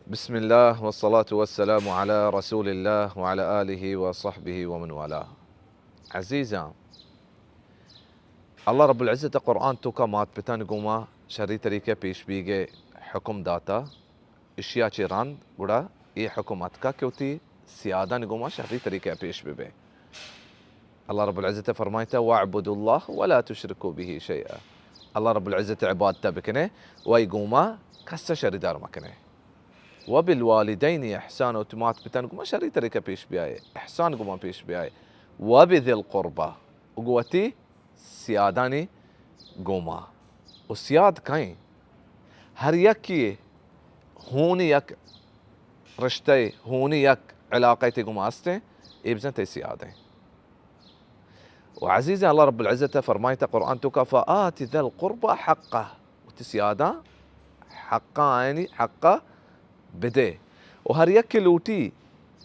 بسم اللہ والصلاة والسلام علی رسول اللہ وعلی آلہ وصحبہ ومن والاه. عزیزاں، اللہ رب العزت ءَ قرآن توکا مات پتانی گوما شری طریقہ پیش بیگ ءِ حکم داتا. اشیا چہ رند گڑا اے حکم اتکا کہ وتی سیادانی گوما شری طریقہ پیش بہ بے. اللہ رب العزت ءَ فرمائتا: واعبدوا اللہ ولا تشرکوا بہ شیئا. اللہ رب العزت ءِ عبادت ءَ بکنے، و آئی گوما کس ءَ شریدار مکنے. وبالوالدین احسانا، وتی مات پتان گوما شری طریقہ پیش بیائے، احسان گوما پیش بیائے. وبذی القربی، و گوں وتی سیادانی گوما. و سیاد کئیں؟ ہر یکے ہونی یک رشتہ، ہونی یک علاقہ تئی گوما ہستیں، اے بزاں تئی سیاد ایں. و عزیزاں، اللہ رب العزت ءَ فرمائتا قرآن توکا: فآت ذا القربی حقہ، وتی سیاداں حقاں، آیانی حقا بدے. و ہر یکے لوٹی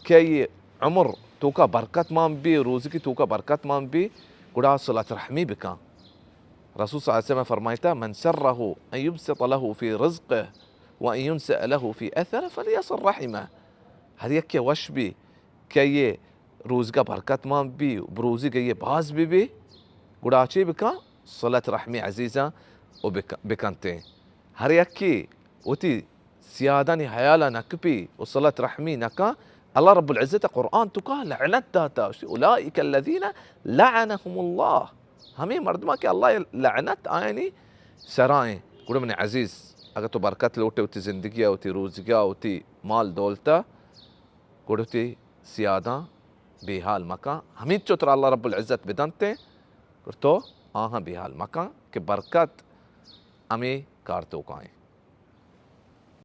کہ آئی عمر توکا برکت مان بی، روزگی توکا برکت مان بی، گڑا صلت رحمی بکن. رسول صلی اللہ علیہ وسلم فرمائتا: من سرہ ان یبسط لہ فی رزقہ وان ینسأ لہ فی اثرہ فلیصل رحمہ. ہر یکے وش بی کہ آئی روزگا برکت مان بی، بروزی گئی باز بہ بی، گڑا چے بکن؟ صلت رحمی عزیزاں و بک-، بکنتیں. ہر یکے وتی سیادانی حیالا نکپی و صلت رحمی نکن، اللہ رب العزت قرآن توکا لعنت داتا، گوشتی: اولئک الذین لعنهم اللہ. ہمے مردماں کہ اللہ لعنت آیانی سرائیں. گڑا من عزیز، اگر تو برکت لوٹے وتی زندگیا، وتی روزگا، وتی مال دولتا، گڑا وتی سیاداں بے حال مکن، ہمینچو ترا اللہ رب العزت بدنتیں، گڑا تو آہاں بے حال مکن کہ برکت ہمے کار توکائیں.